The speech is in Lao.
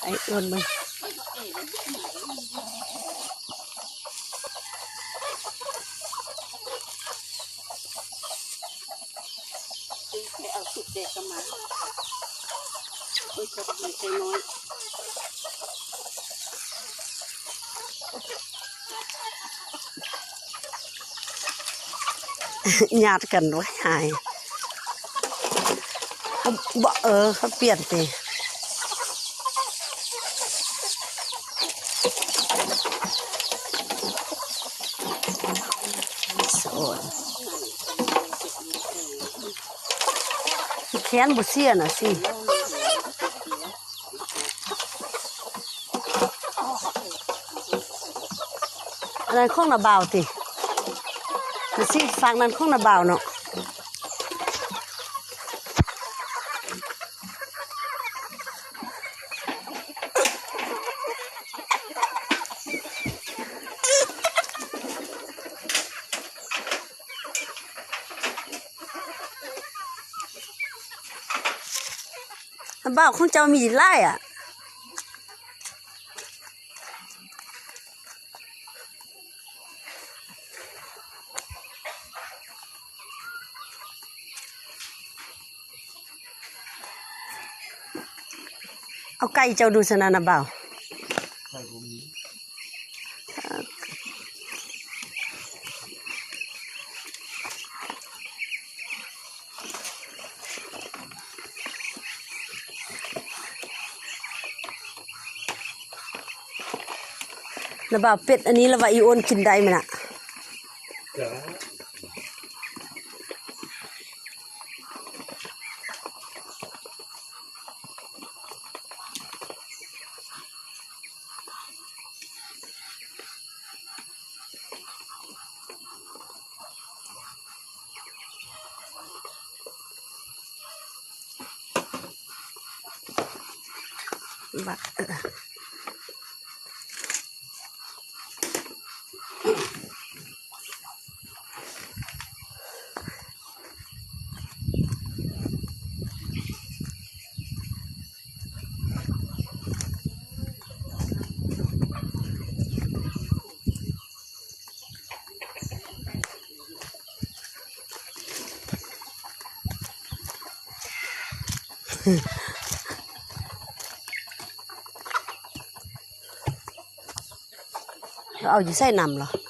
ໄອ້ອ້ວນເບິ່ງ ໄປເອົາສຸກແດກກັບມາ ໂອ້ຍ ຈັບດີໃສ່ນ້ອຍ ຍາດກັນ ໂອ້ຍ ຫາຍ ເຂົາບໍ່ ເອີ ເຂົາປ່ຽນຕິ ແຂນບໍ່ເສຍນະຊິ ອັນນັ້ນຂອງນ້າບ່າວຕິ ນະຊິ ຟາກນັ້ນຂອງນ້າບ່າວເນາະ. ນ້າບ່າວຂອງເຈົ້າມີຫຼາຍອະ. ເອົາໄກ່ເຈົ້າດູຊັ້ນນະ ນ້າບ່າວ. ໄກ່ບໍ່ມີ. ນ້າບ່າວ ເປັດອັນນີ້ລະວ່າອີໂອນກິນໄດ້ແມ່ນນະ? ບາດ ເອົາຢູ່ໃສ່ນຳລະ?